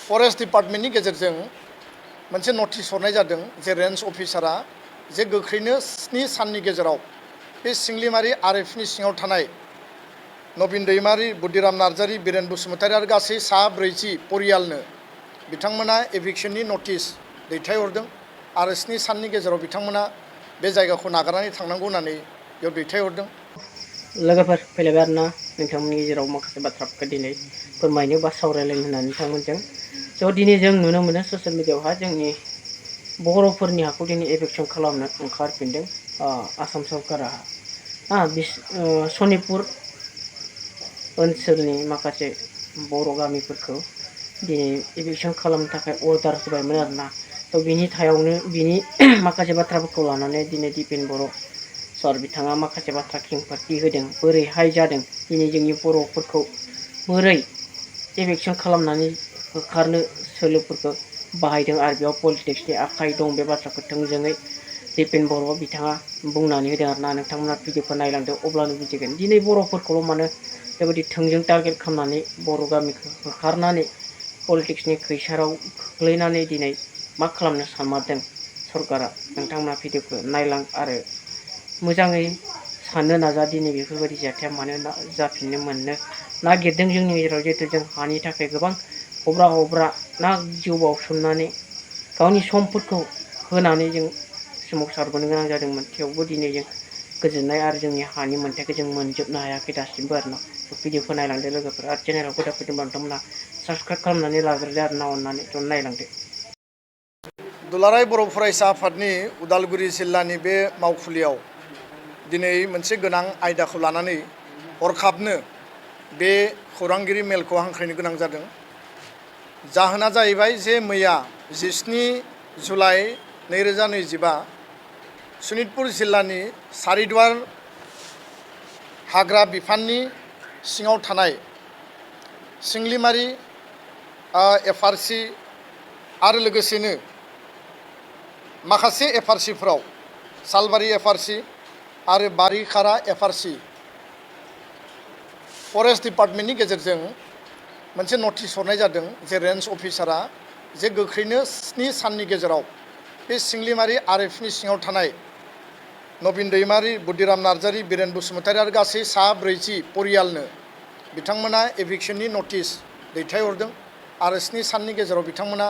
Forest डिपार्टमेन्टनि गेजेरजों मोनसे notice हरनाय जादों जे रेन्ज अफिसारा जे गोख्रैनो 7 साननि गेजेराव बे सिंलिमारि आरएफनि सिङाव थानाय नबिन दैमारि, बुदिराम नार्जारि, बिरेन बसुमतारि आरो गासै सा 40 परियालनो बिथांमोना एभिक्शननि नटिस दैथायहरदों आरो 7 साननि गेजेराव बिथांमोना बे जायगाखौ नागारनानै थांनांगौ होननानै बेयाव दैथायहरदों। लोगोफोर फैलायबाय आरोना नोंथांमोननि गेजेराव माखासे बाथ्राफोरखौ दिनै फोरमायनो बा सावरायलायनो होननानै नोंथांमोनजों स' दिनै जों नुनो मोनो ससियेल मिडियायावहा जोंनि बर'फोरनि हाखौ दिनै एभिक्शन खालामनो ओंखारफिनदों आसाम सरकारा सनितपुर ओनसोलनि माखासे बर' गामिफोरखौ दिनै एभिक्शन खालामनो थाखाय अर्डार होबायमोन आरोना। थ' बिनि थायावनो बिनि माखासे बाथ्राफोरखौ लानानै दिनै दिपेन बर' सार बिथाङा माखासे बाथ्रा खेंफोरथि होदों बोरैहाय जादों दिनै जोंनि बर'फोरखौ बोरै एभिक्शन खालामनानै होखारनो सोलोफोरखौ बाहायदों आरो बेयाव पलिटिक्सनि आखाइ दं बे बाथ्राखौ थोंजोङै दिपेन बर' बिथाङा बुंनानै होदों आरोना। नोंथांमोना भिडिअखौ नायलांदो अब्लानो बुजिगोन दिनै बर'फोरखौल' मानो बेबायदि थोंजों टारगेट खालामनानै बर' गामिखौ होखारनानै पलिटिक्सनि खैसाराव खोख्लैनानै दिनै मा खालामनो सानमारदों सरकारा। नोंथांमोना भिडिअखौ नायलां आरो मोजाङै साननो नाजा दिनै बेफोरबायदि जाथाया मानो जाफिननो मोननो नागिरदों जोंनि गेजेराव। जिहेतु जों हानि थाखाय गोबां हब्रा ना जिउ बावसोमनानै गावनि समफोरखौ होनानै जों सोमावसारबोनो गोनां जादोंमोन। थेवबो दिनै जों गोजोननाय आरो जोंनि हानि मोन्थायखौ जों मोनजोबनो हायाखै दासिमबो आरोना। भिडिअखौ नायलांदो लोगोफोर आरो चेनेलाव गोदान फैदोंबा नोंथांमोना साबसक्राइब खालामनानै लाग्रोदो आरोना अननानै थ' नायलांदो। दुलाराय बर' फरायसा आफादनि उदालगुरि जिल्लानि बे मावखुलियाव दिनै मोनसे गोनां आयदाखौ लानानै हरखाबनो बे खौरांगिरि मेलखौ हांख्रायनो गोनां जादों। जाहोना जाहैबाय जे मैया 17 जुलाइ 2025 सनितपुर जिल्लानि सारिदुवार हाग्रा बिफाननि सिङाव थानाय सिंलिमारि एफआरसि आरो लोगोसेनो माखासे एफआरसिफोराव सालबारि एफआरसि आरो बारिखारा एफआरसि फरेस्ट डिपार्टमेन्टनि गेजेरजों मोनसे नटिस हरनाय जादों जे रेन्ज अफिसारा जे गोख्रैनो 7 साननि गेजेराव बे सिंलिमारि आरएफनि सिङाव थानाय नबिन दैमारि, बुदिराम नार्जारि, बिरेन बसुमतारि आरो गासै सा 40 परियालनो बिथांमोना एभिक्शननि नटिस दैथायहरदों आरो 7 साननि गेजेराव बिथांमोना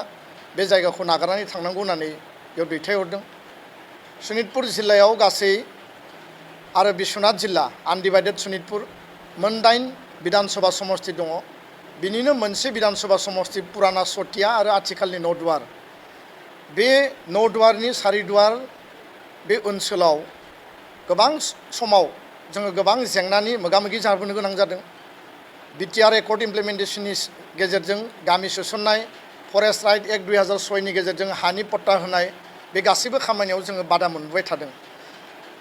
बे जायगाखौ नागारनानै थांनांगौ होननानै बेयाव दैथायहरदों। सनितपुर जिल्लायाव गासै आरो बिश्वनाथ जिल्ला आनडिभाइडेड सनितपुर मोन 8 बिधानसभा समष्टि दङ। बिनिनो मोनसे बिधानसभा समष्टि पुराना सतिया आरो आथिखालनि नौदुवार। बे नौदुवारनि सारिदुवार बे ओनसोलाव गोबां समाव जोङो गोबां जेंनानि मोगा-मोगि जाबोनो गोनां जादों। बिटिआर एकर्ड इमप्लिमेन्टेसननि गेजेरजों गामि सोसननाय, फरेस्ट राइट एक्ट 2006 नि गेजेरजों हानि पट्टा होनाय बे गासैबो खामानियाव जोङो बादा मोनबोबाय थादों।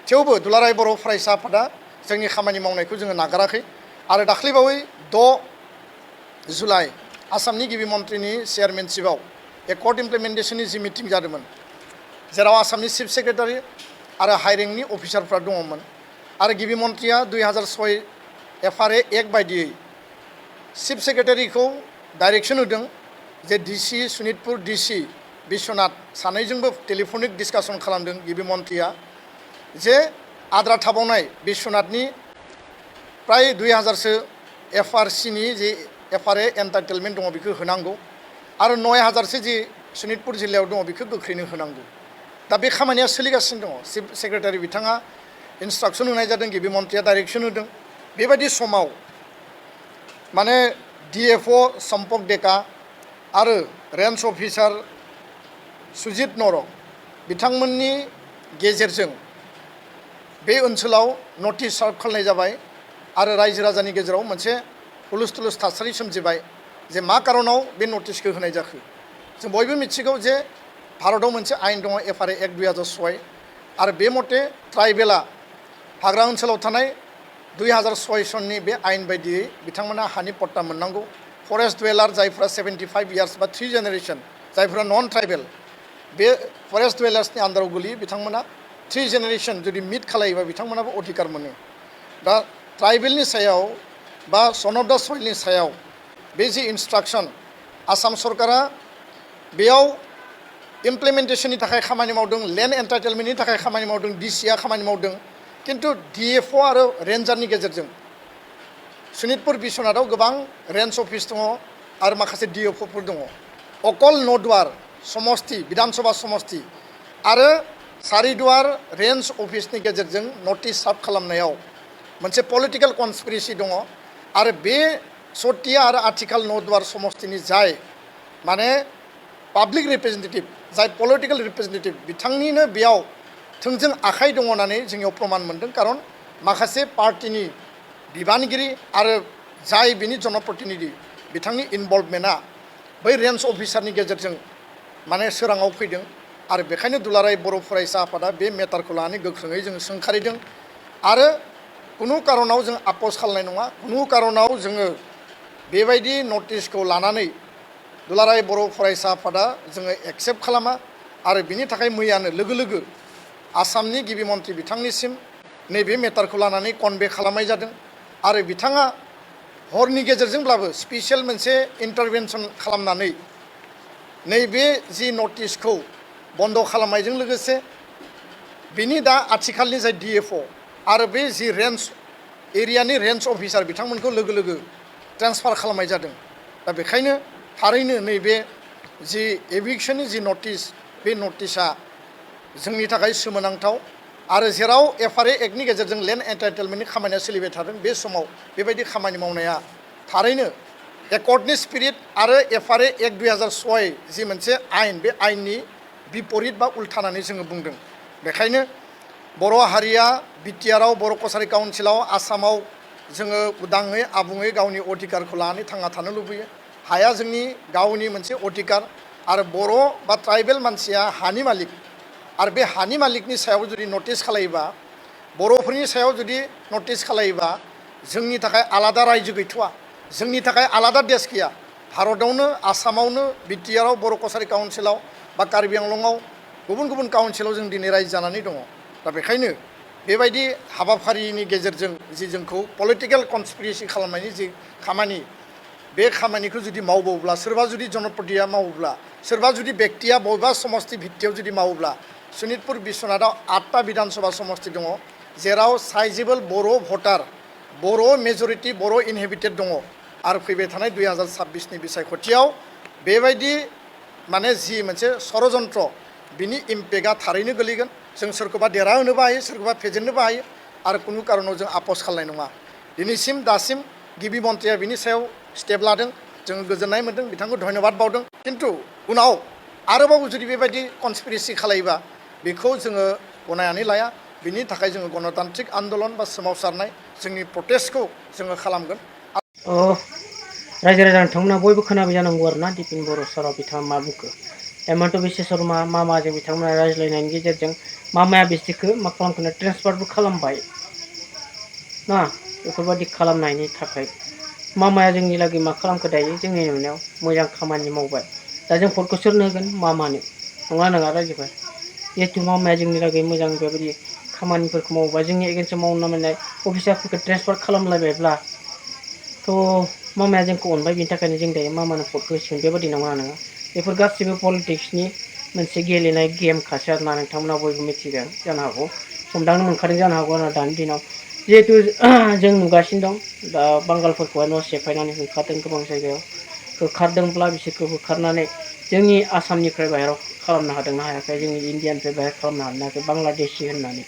थेवबो दुलाराय बर' फरायसा आफादा जोंनि खामानि मावनायखौ जोङो नागाराखै आरो दाख्लैबावै 6 जुलाइ आसामनि गिबि मन्थ्रिनि चेयारमेनशिपआव एकर्ड इमप्लिमेन्टेसननि जि मिटिं जादोंमोन जेराव आसामनि चिफ सेक्रेटारि आरो हाइ रेंकनि अफिसारफ्रा दङमोन आरो गिबि मन्थ्रिया 2006 एफआरए एक्ट बायदियै चिफ सेक्रेटारिखौ डाइरेक्सन होदों जे डिसि सनितपुर डिसि बिश्वनाथ सानैजोंबो टेलिफनिक डिसकासन खालामदों गिबि मन्थ्रिया जे आद्रा थाबावनाय बिश्वनाथनि प्राय 2000सो एफआरसिनि जे एफआरए एन्टाइटेलमेन्ट दङ बेखौ होनांगौ आरो 9000सो जि सनितपुर जिल्लायाव दङ बेखौ गोख्रैनो होनांगौ। दा बे खामानिया सोलिगासिनो दङ। चिफ सेक्रेटारि बिथाङा इन्सट्राक्सन होनाय जादों, गिबि मन्थ्रिया डाइरेक्सन होदों। बेबायदि समाव माने डिएफअ सम्पक डेका आरो रेन्ज अफिसार सुजित नरक बिथांमोननि गेजेरजों बे ओनसोलाव नटिस सार्भ खालामनाय जाबाय आरो रायजो राजानि गेजेराव मोनसे हुलुस-थुलुस थासारि सोमजिबाय जे मा कारनाव बे नटिसखौ होनाय जाखो। जों बयबो मिथिगौ जे भारताव मोनसे आयेन दङ एफआरए एक्ट 2006 आरो बे मथे ट्राइबेला हाग्रा ओनसोलाव थानाय 2006 सननि बे आयेन बायदियै बिथांमोना हानि पट्टा मोननांगौ। फरेस्ट डुवेलार जायफ्रा 75 इयार्स बा 3 जेनेरेशन जायफ्रा नन ट्राइबेल बे फरेस्ट डुवेलार्सनि आन्दाराव गोलैयो बिथांमोना 3 जेनेरेशन जुदि मिट खालायोबा बिथांमोनाबो अधिकार मोनो। दा ट्राइबेलनि सायाव बा सन अफ दा सइलनि सायाव बे जि इन्सट्राक्सन आसाम सरकारा बेयाव इमप्लिमेन्टेसननि थाखाय खामानि मावदों, लेन्ड एन्टाइटेलमेन्टनि थाखाय खामानि मावदों, डिसिआ खामानि मावदों, किन्तु डिएफअ आरो रेन्जारनि गेजेरजों सनितपुर बिश्वनाथआव गोबां रेन्ज अफिस दङ आरो माखासे डिएफअफोर दङ। अकल नदुवार समस्ति बिधानसभा समस्ति आरो सारिदुवार रेन्ज अफिसनि गेजेरजों नटिस सार्भ खालामनायाव मोनसे पलिटिकेल कनस्पिरेसि दङ आरो बे सतिया आरो आथिखाल नदुवार समस्तिनि जाय माने पाब्लिक रिप्रेजेन्टेटिभ जाय पलिटिकेल रिप्रेजेन्टेटिभ बिथांनिनो बेयाव थोंजों आखाइ दङ होननानै जोंनियाव प्रमान मोनदों। खारन माखासे पार्टिनि बिबानगिरि आरो जाय बिनि जनप्रतिनिधि बिथांनि इनभल्भमेन्टआ बै रेन्ज अफिसारनि गेजेरजों माने सोराङाव फैदों आरो बेखायनो दुलाराय बर' फरायसा आफादा बे मेटारखौ लानानै गोख्रोङै जोङो सोंखारिदों आरो कुनु कारनाव जों आपस खालामनाय नङा। कुनु कारनाव जोङो बेबायदि नटिसखौ लानानै दुलाराय बर' फरायसा आफादा जोङो एक्सेप्ट खालामा आरो बिनि थाखाय मैयानो लोगो लोगो आसामनि गिबि मन्थ्रि बिथांनिसिम नैबे मेटारखौ लानानै कनभे खालामनाय जादों आरो बिथाङा हरनि गेजेरजोंब्लाबो स्पेसियेल मोनसे इन्टारभेनसन खालामनानै नैबे जि नटिसखौ बन्द खालामनायजों लोगोसे बिनि दा आथिखालनि जाय डिएफअ आरो बे जि रेन्ज एरियानि रेन्ज अफिसार बिथांमोनखौ लोगो लोगो ट्रेन्सफार खालामनाय जादों। दा बेखायनो थारैनो नैबे जि एभिक्सननि जि नटिस बे नटिसआ जोंनि थाखाय सोमोनांथाव आरो जेराव एफआरए एक्टनि गेजेरजों लेन्ड एन्टाइटेलमेन्टनि खामानिया सोलिबाय थादों बे समाव बेबायदि खामानि मावनाया थारैनो एकर्डनि स्पिरिट आरो एफआरए एक्ट 2006 जि मोनसे आयेन बे आयेननि बिपरित बा उल्था होननानै जोङो बुंदों। बेखायनो बर' हारिया बिटिआरआव बर' कसारि काउन्सिलाव आसामाव जोङो उदाङै आबुङै गावनि अधिकारखौ लानानै थांना थानो लुबैयो। हाया जोंनि गावनि मोनसे अधिकार आरो बर' बा ट्राइबेल मानसिया हानि मालिक आरो बे हानि मालिकनि सायाव जुदि नटिस खालायोबा बर'फोरनि सायाव जुदि नटिस खालायोबा जोंनि थाखाय आलादा रायजो गैथ'वा, जोंनि थाखाय आलादा देश गैया। भारतआवनो आसामावनो बिटिआरआव बर' कसारि काउन्सिलाव बा कार्बि आंलंआव गुबुन गुबुन काउन्सिलाव जों दिनै रायजो जानानै दङ। दा बेखायनो बेबायदि हाबाफारिनि गेजेरजों जि जोंखौ पलिटिकेल कनस्पिरेसि खालामनायनि जि खामानि बे खामानिखौ जुदि मावबावब्ला सोरबा जुदि जनप्रतिया मावोब्ला सोरबा जुदि बेक्तिया बबेबा समस्ति भित्तियाव जुदि मावोब्ला सनितपुर बिश्वनाथआव 8टा बिधानसभा समस्ति दङ जेराव साइजेबल बर' भटार बर' मेजरिटि बर' इनहेबिटेड दङ आरो फैबाय थानाय 2026नि बिसायख'थियाव बेबायदि माने जि मोनसे षड़यन्त्र बिनि इम्पेक्टआ थारैनो गोलैगोन। जों सोरखौबा देरहाहोनोबो हायो, सोरखौबा फेजेननोबो हायो आरो कुनु कारनाव जों आपस खालामनाय नङा। दिनैसिम दासिम गिबि मन्थ्रिया बिनि सायाव स्टेप लादों, जों गोजोननाय मोन्दों, बिथांखौ धन्यबाद बावदों। किन्तु उनाव आरोबाव जुदि बेबायदि कनस्पिरेसि खालायोबा बेखौ जोङो गनायनानै लाया। बिनि थाखाय जोङो गणतान्त्रिक आन्दलन बा सोमावसारनाय जोंनि प्रटेस्टखौ जोङो खालामगोन। रायजो राजा नोंथांमोना बयबो खोनाबाय जानांगौ आरोना दिपेन बर' साराव बिथाङा मा बुंखो। हेमन्त बिश्व शर्मा मामाजों बिथांमोना रायज्लायनायनि गेजेरजों मामाया बिसोरखौ मा खालामखो ट्रेन्सफारबो खालामबाय ना। बेफोरबायदि खालामनायनि थाखाय मामाया जोंनि लागै मा खालामखो दायो जोंनि नुनायाव मोजां खामानि मावबाय। दा जों भटखौ सोरनो होगोन? मामानो नङा नङा रायजोफोर। जिहेतु मामाया जोंनि लागै मोजां बेबायदि खामानिफोरखौ मावबाय, जोंनि एगेन्स्टआव मावनो मोननाय अफिसारफोरखौ ट्रेन्सफार खालामलायबायब्ला थ' मामाया जोंखौ अनबाय, बिनि थाखायनो जों दायो मामानो भटखौ होसिगोन बेबायदि नङा नङा। बेफोर गासैबो पलिटिक्सनि मोनसे गेलेनाय गेमखासो आरोना नोंथांमोना बयबो मिथिगोन जानो हागौ, हमदांनो मोनखादों जानो हागौ आरो दानि दिनाव जिहेतु जों नुगासिनो दं दा बांगालफोरखौहाय न' सेफायनानै होखारदों गोबां जायगायाव। होखारदोंब्ला बिसोरखौ होखारनानै जोंनि आसामनिफ्राय बाहेराव खालामनो हादोंना हायाखै, जोंनि इण्डियानिफ्राय बाहेर खालामनो हादोंना हायाखै बांलादेशि होननानै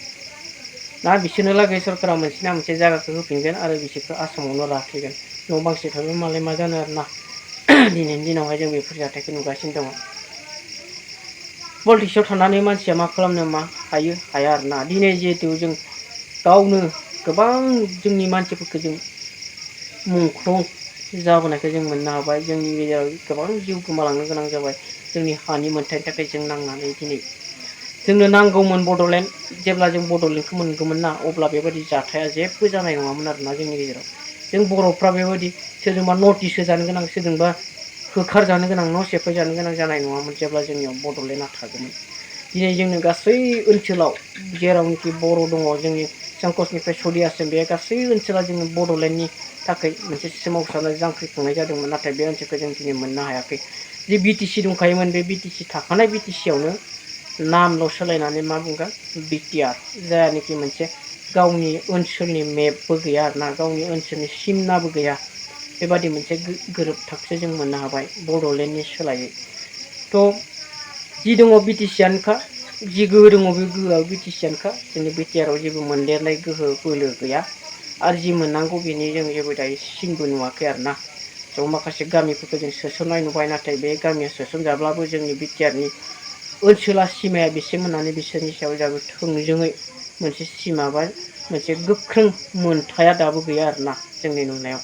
ना। बिसोरनो लागै सरकारा मोनसे ना मोनसे जायगाखौ होफिनगोन आरो बिसोरखौ आसामावनो लाखिगोन। न' बां सेफायबा मालाय मा जानो आरोना। दिनैनि दिनावहाय जों बेफोर जाथायखौ नुगासिनो दङ। पलिटिक्सआव थानानै मानसिया मा खालामनो मा हायो हाया आरोना। दिनै जिहेतु जों गावनो गोबां जोंनि मानसिफोरखौ जों मुंख्लं जाबोनायखौ जों मोननो हाबाय। जोंनि गेजेराव गोबां जिउ गोमालांनो गोनां जाबाय जोंनि हानि मोनथायनि थाखाय जों नांनानै। दिनै जोंनो नांगौमोन बड'लेण्ड, जेब्ला जों बड'लेण्डखौ मोनगौमोन ना अब्ला बेबायदि जाथाया जेबो जानाय नङामोन आरोना जोंनि गेजेराव। जों बर'फ्रा बेबायदि सोरजोंबा नटिस होजानो गोनां, सोरजोंबा होखारजानो गोनां, न' सेफाय जानो गोनां जानाय नङामोन जेब्ला जोंनियाव बड'लेण्डआ थागौमोन। दिनै जोंनो गासै ओनसोलाव जेरावनोखि बर' दङ जोंनि संकसनिफ्राय सदियासिम बे गासै ओनसोला जोंनो बड'लेण्डनि थाखाय मोनसे सोमावसारनाय जांख्रिखांनाय जादोंमोन नाथाय बे ओनसोलखौ जों दिनै मोननो हायाखै जे बिटिसि दंखायोमोन बे बिटिसि थाखानाय बिटिसियावनो नामल' सोलायनानै मा बुंगोन बिटिआर जायनाखि मोनसे गावनि ओनसोलनि मेपबो गैया आरोना गावनि ओनसोलनि सिमनाबो गैया बेबादि मोनसे गोरोबथाखसो जों मोननो हाबाय बड'लेण्डनि सोलायै थ' जि दङ बिटिसियानोखा जि गोहो दङ बे गोहोआ बिटिसियानोखा जोंनि बिटिआराव जेबो मोनदेरनाय गोहो बोलो गैया आरो जि मोननांगौ बेनि जों जेबो दायो सिनबो नुवाखै आरोना थ' माखासे गामिफोरखौ जों सोसननाय नुबाय नाथाय बे गामिया सोसनजाब्लाबो जोंनि बिटिआरनि ओनसोला सिमाया बेसिम होननानै बिसोरनि सायाव दाबो थोंजोङै मोनसे सिमा बा मोनसे गोख्रों मोनथाया दाबो गैया आरोना जोंनि नुनायाव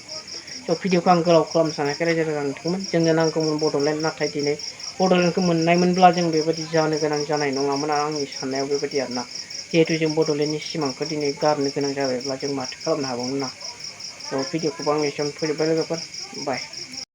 थ' भिडिअखौ आं गोलाव खालामनो सानाखै रायजो राजा नोंथांमोन जोंनो नांगौमोन बड'लेण्ड नाथाय दिनै बड'लेण्डखौ मोननायमोनब्ला जों बेबायदि जानो गोनां जानाय नङामोन आंनि साननायाव बेबायदि आरोना जिहेतु जों बड'लेण्डनि सिमांखौ दिनै गारनो गोनां जाबायब्ला जों माथो खालामनो हाबावोन ना थ' भिडिअखौबो आं एसेयावनो फोजोबबाय लोगोफोर बाय